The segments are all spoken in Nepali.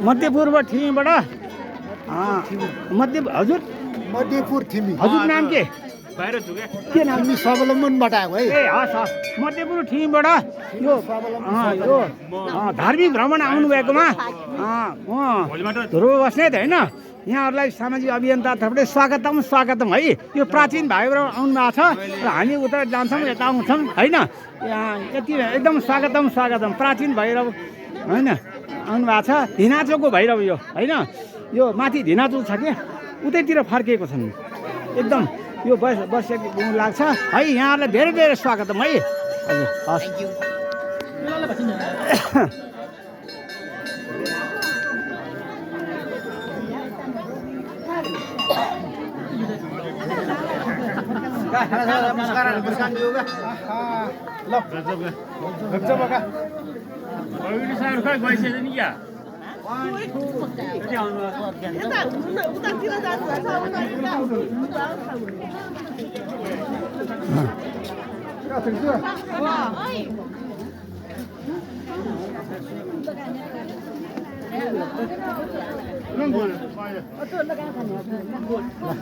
मध्यपुरबाट ठिमीबाट मध्य हजुर मध्यपुर थिमी हजुर नाम के के नाम हामी स्वावलम्बनबाट आएको है ए हस् हस् मध्यपुर ठिमीबाट यो यो धार्मिक भ्रमण आउनुभएकोमा ध्रुव बस्नेत होइन यहाँहरूलाई सामाजिक अभियन्ता तर्फबाट स्वागतम स्वागतम है यो प्राचीन भाइहरू आउनु भएको छ र हामी उता जान्छौँ यता आउँछौँ होइन यति एकदम स्वागतम स्वागतम प्राचीन भैरव होइन आउनु भएको छ धिनाचोको भैरव यो होइन यो माथि धिनाचो छ कि उतैतिर फर्किएको छन् एकदम यो बसेको लाग्छ है यहाँहरूलाई धेरै धेरै स्वागतम है हजुर हस्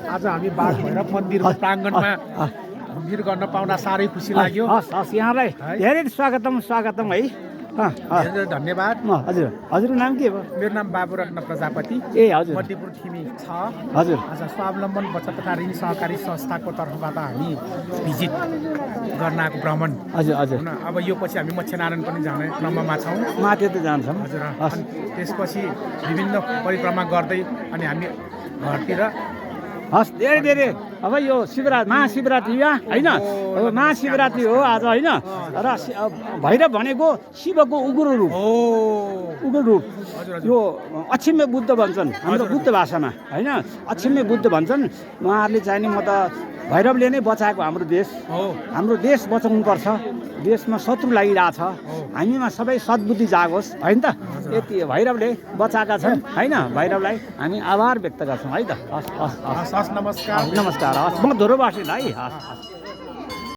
आज हामी बाघ भैरव मन्दिरको प्राङ्गणमा भिड गर्न पाउँदा साह्रै खुसी लाग्यो हस् हस् यहाँलाई धेरै स्वागतम स्वागतम है धेरै धन्यवाद हजुर हजुरको नाम के हो मेरो नाम बाबुरत्न प्रजापति ए हजुर मध्यपुर थिमी छ हजुर आज स्वावलम्बन बचत तथा ऋण सहकारी संस्थाको तर्फबाट हामी भिजिट गर्न आएको भ्रमण हजुर हजुर अब यो पछि हामी मत्स्यनारायण पनि जाने क्रममा छौँ माथि त जान्छौँ हजुर अनि त्यसपछि विभिन्न परिक्रमा गर्दै अनि हामी घरतिर हस् धेरै धेरै अब यो महाशिवरात्रि होइन अब महाशिवरात्रि हो आज होइन र भैरव भनेको शिवको उग्र रूप यो अक्षम्य बुद्ध भन्छन् हाम्रो बुद्ध भाषामा होइन अक्षम्य बुद्ध भन्छन् उहाँहरूले चाहिँ नि म त भैरवले नै बचाएको हाम्रो देश बचाउनुपर्छ देशमा शत्रु लागिरहेछ हामीमा सबै सद्बुद्धि जागोस् होइन त यति भैरवले बचाएका छन् होइन भैरवलाई हामी आभार व्यक्त गर्छौँ है त हस् हस् हस् हस् नमस्कार नमस्कार हस् म धुरोबासी है हस् हस्